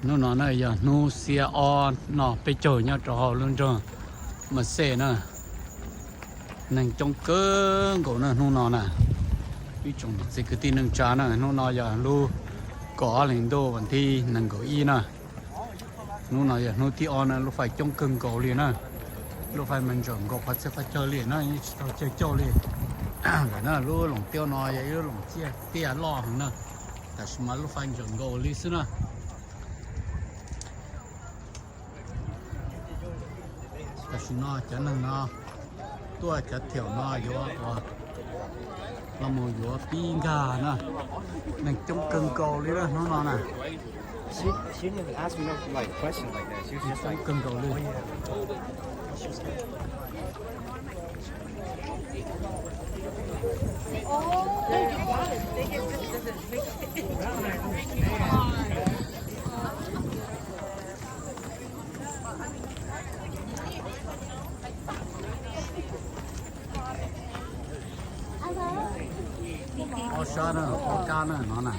Hnub no na yog hnub xiab ob no peb caug nyob rau hauv lub nroog Mas Xej na. Neeg coob kawg nkaus na hnub no na. Ib tsoom niam txiv kwv tij neej tsa na, hnub no yog lub kaum ob hlis ntuj vas thib nees nkaum ib na. Hnub no yog hnub thib ob na, lub fais coob kawg nkaus li na. Lub fais mas ntsaum nkaus qhov txhia qhov chaw li na, yeej tsis tau cag cauj li lawm na. Lub Loos Tiaub no yog ib lub loos tiaj tiaj loj heev na, tab sis mas lub fais ntsaum nkaus li xwb na. Tam sim no cov neeg no tuaj cov thiaum no yuav los mus yuav pib nkag na. Neeg coob kawg nkaus li na hnub no na. Coob kawg nkaus li. Ob sab na, ob kab na no na.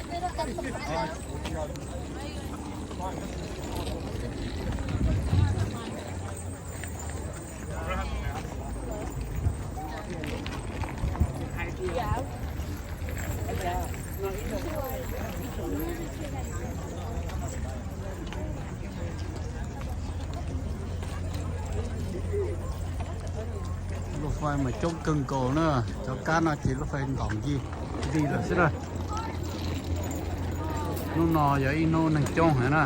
Lub fais mas coob kawg nkaus na, cov kab no ces lub fais ntaus nti lawm xwb na. Hnub no yog ib hnub neeg coob heev na.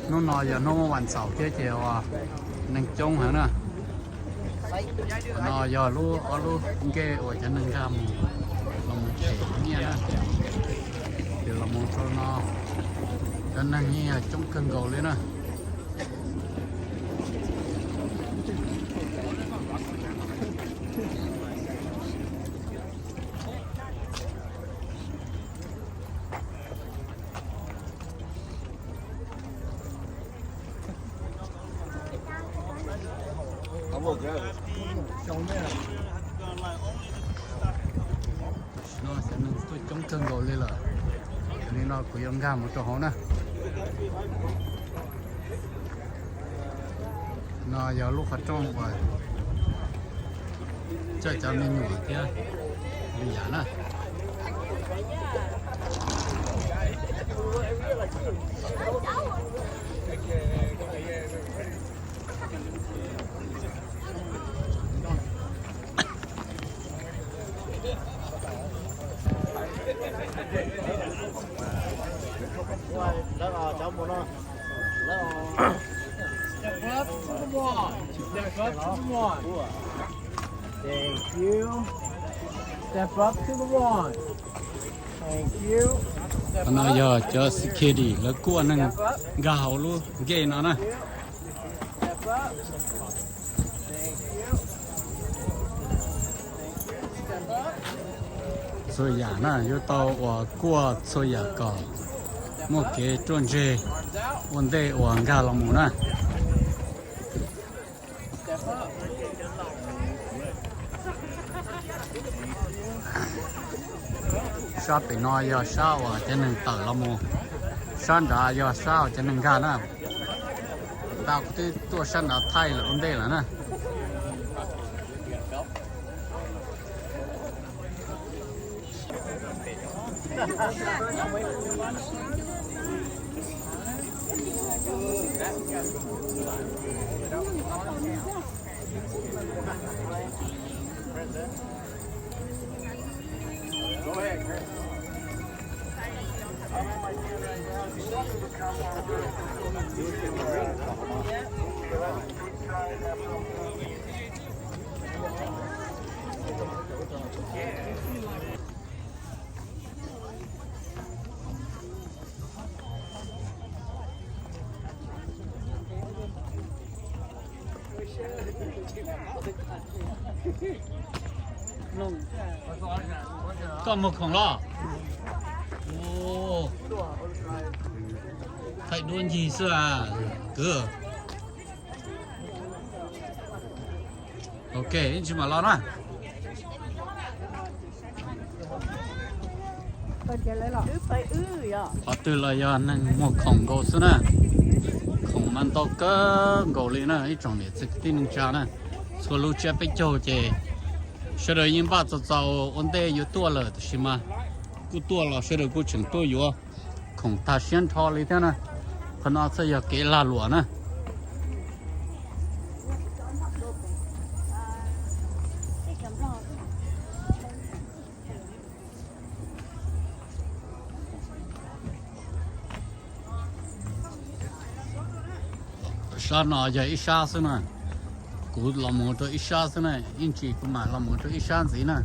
Hnub no yog hnub vas xaum thiab ces uas neeg coob heev na. No yog lub ob lub nkej uas cov neeg nkag mus los mus them nyiaj na. Ces los mus rau no cov neeg yeej yog coob kawg nkaus li na. Tam sim no cov neeg tuaj coob kawg nkaus li lawm. Yog li no kuv yuav nkag mus rau hauv na. No yog lub qhov rooj uas coj cov me nyuam thiab li yam na. Step up to the wand. Step up to the wand. Thank you. Step up to the wand. Thank you. Qhov no yog cov security lawv kuaj neeg nkag hauv lub gate no na. Step up. Thank you. Txhua yam na yuav tau uas kuaj txhua yam kom muaj kev ruaj ntseg ua ntej uas nkag los mus na. Sab pem no yog sab uas cov neeg tawm los mus, sab nrad yog sab uas cov neeg nkag na. Tau kuv twb tuaj sab nrad thaij lawm ua ntej lawm na. Koj muag khoom los? Thaij duab ncig xwb a, kwv. Ok, ib ntsis mam los na. Qhov twg los yog neeg muag khoom nkaus xwb na. Khoom mas ntau kawg nkaus li na ib tsoom niam txiv kwv tij neej tsa na. Txhua lub tsiab peb caug ces sawv daws yeej npaj txaus txaus ua ntej yuav tuaj lawm, tab sis mas kuj tuaj los sawv daws kuj tseem tuaj yuav khoom tag siab nrho li thiab na. Qhov no txawm yog kev lag luam na. Sab no yog ib sab xwb na. Kuv los mus rau ib sab xwb na, ib ntsis kuv mam los mus rau ib sab ntxiv na.